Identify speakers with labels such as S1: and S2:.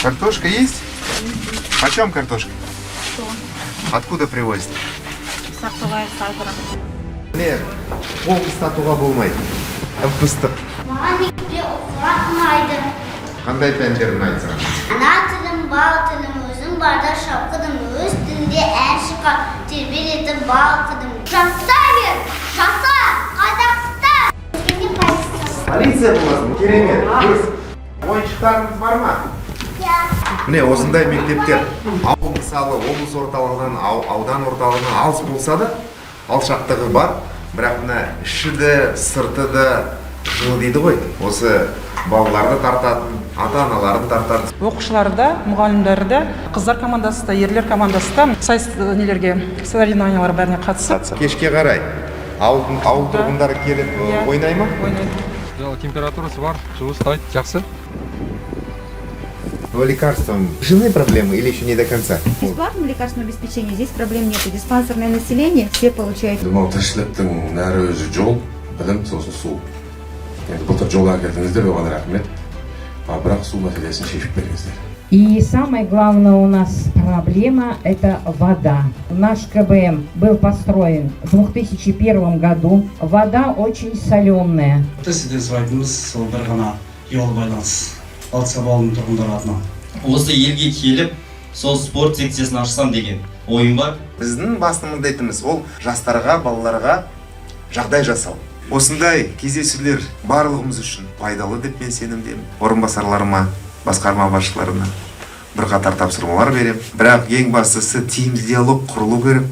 S1: Картошка есть? Почем картошка?
S2: 100.
S1: Откуда привозят?
S2: Сартовая сагра.
S1: Міне, қол ұстатуға болмайды. Ып-ыстық.
S3: Маған мектепте оқыған ұнайды.
S1: Қандай пәндер ұнайды саған?
S3: Ана тілім, бал тілім, өзің барда шалқыдым, өз тілінде ән шырқап, тербелетіп балқыдым. Жаса бер, жаса, Қазақстан! Өскенде полиция.
S1: Полиция боласың. Керемет. Дұрыс. Ойыншықтарыңыз бар ма?
S3: Иә.
S1: Міне, осындай мектептер ауыл, мысалы, облыс орталығынан, аудан орталығынан алыс болса да, алшақтығы бар, бірақ мына іші де, сырты да жылы дейді ғой. Осы балаларды тартатын, ата аналарын тартатын.
S4: Оқушылары да, мұғалімдері де, қыздар командасы да, ерлер командасы да сайыс, нелерге, соревнованияларға, бәріне қатысып.
S1: Кешке қарай ауылдың ауыл тұрғындары келіп
S4: Иә.
S1: Ойнай ма?
S4: Ойнайды.
S5: Температурасы бар, жылы ұстайды, жақсы.
S1: По лекарствам решены проблемы или еще не до конца?
S6: В бесплатном лекарственном обеспечении здесь проблем нет. Диспансерное население все получают.
S7: Мынау тіршіліктің нәрі өзі жол, білім, сосын су. Енді былтыр жол әкелдіңіздер, оған рахмет, а бірақ су мәселесін шешіп беріңіздер.
S8: И самое главное у нас проблема – это вода. Наш КБМ был построен в 2001 году. Вода очень соленая.
S9: Сізден сұрайтынымыз сол бір ғана жол байланыс, Алтысаба ауылының тұрғындары атынан.
S10: Осы елге келіп, сол спорт секциясын ашсам деген ойым бар.
S1: Біздің басты міндетіміз – ол жастарға, балаларға жағдай жасау. Осындай кездесулер барлығымыз үшін пайдалы деп мен сенімдемін. Орынбасарларыма, басқарма басшыларына бірқатар тапсырмалар беремін, бірақ ең бастысы тиімді диалог құрылу керек.